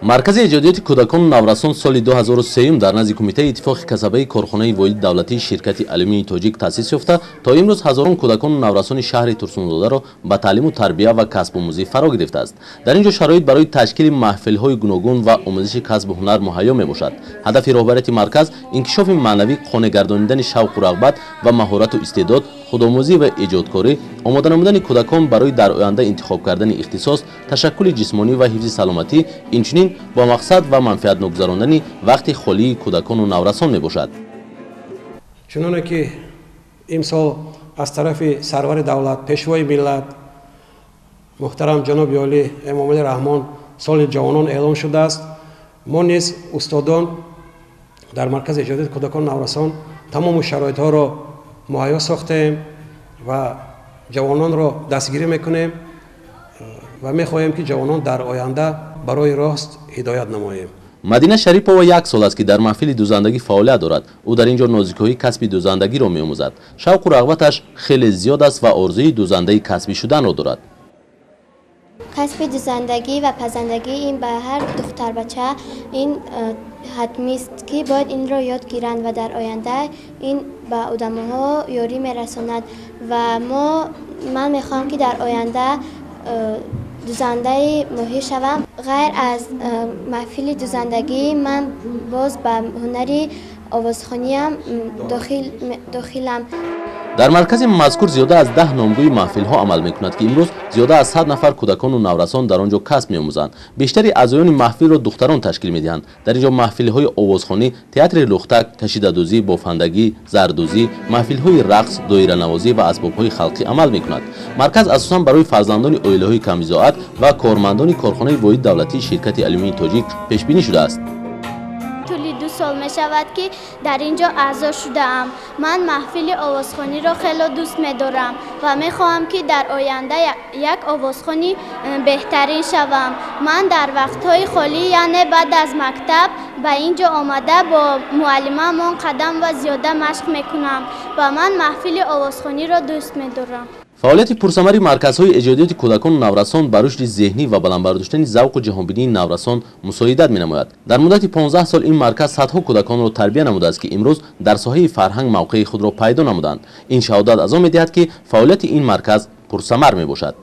Маркази эҷодиёти кӯдакону наврасон соли 2003 дар назди Кумитаи иттифоқи касабаи корхонаи воҳиди давлатии ширкати алюминии тоҷик таъсис ёфта, то имрӯз ҳазорон кӯдакону наврасони шаҳри Турсунзодаро ба таълиму тарбия ва касбомӯзӣ фаро гирифтааст. Дар ин ҷо шароит барои ташкили маҳфилҳои гуногун ва омӯзиши касбу ҳунар муҳайё мебошад. Ҳадафи роҳбарияти марказ инкишофи маънавӣ, қонеъ гардонидани шавқу рағбат ва маҳорату истеъдод, худомӯзӣ ва эҷодкорӣ, омода намудани кӯдакон барои дар оянда интихоб кардани ихтисос, ташаккули ҷисмонӣ ва ҳифзи саломатӣ, инчунин бо мақсад ва манфиатнок гузарондани вақти холии кӯдакону наврасон мебошад. Чуноне ки имсол аз тарафи сарвари давлат, пешвои миллат муҳтарам ҷаноби олӣ Эмомалӣ Раҳмон соли ҷавонон эълон шудааст, мо низ устодон дар маркази эҷодиёти кӯдакону наврасон тамому шароитҳоро муҳайё сохтаем ва ҷавононро дастгирӣ мекунем ва мехоҳем, ки ҷавонон дар оянда барои рост ҳидоят намоем. Мадина Шарипова як сол аст, ки дар маҳфили дӯзандагӣ фаъолият дорад. Ӯ дар ин ҷо нозикиҳои касби дӯзандагиро меомӯзад. Шавқу рағбаташ хеле зиёд аст ва орзуи дӯзандаи касбӣ шуданро дорад. Касби дӯзандагӣ ва пазандагӣ ин ба ҳар духтарбача ин ҳатмист, ки бояд инро ёд гиранд ва дар оянда ин ба одамҳо ёрӣ мерасонад. Ва ман мехоҳам, ки дар оянда дӯзандаи моҳир шавам. Ғайр аз маҳфили дӯзандагӣ ман боз ба ҳунари овозхониам дохилам. Дар маркази мазкур зиёда аз 10 номгӯи маҳфилҳо амал мекунад, ки имрӯз зиёда аз 100 нафар кӯдакону наврасон дар он ҷо касб меомӯзанд. Бештари аъзоёни маҳфилро духтарон ташкил медиҳанд. Дар ин ҷо маҳфилҳои овозхонӣ, театри лухтак, кашидадӯзӣ, бофандагӣ, зардӯзӣ, маҳфилҳои рақс, доиранавозӣ ва асбобҳои халқӣ амал мекунад. Марказ асосан барои фарзандони оилаҳои камбизоат ва кормандони корхонаи воҳиди давлатии ширкати алюминии тоҷик пешбинӣ шудааст. Тӯли 2 сол мешавад, ки дар ин ҷо аъзо шудаам. Ман маҳфили овозхониро хеле дӯст медорам ва мехоҳам, ки дар оянда як овозхони беҳтарин шавам. Ман дар вақтҳои холӣ, яъне баъд аз мактаб, ба ин ҷо омада бо муаллимамон қадам ва зиёда машқ мекунам ва ман маҳфили овозхониро дӯст медорам. Фаъолияти пурсамари марказҳои эҷодиёти кӯдакону наврасон ба рушди зеҳнӣ ва баланд бардоштани завқу ҷаҳонбинии наврасон мусоидат менамояд. Дар муддати 15 сол ин марказ садҳо кӯдаконро тарбия намудааст, ки имрӯз дар соҳаи фарҳанг мавқеи худро пайдо намуданд. Ин шаҳодат аз он медиҳад, ки фаъолияти ин марказ пурсамар мебошад.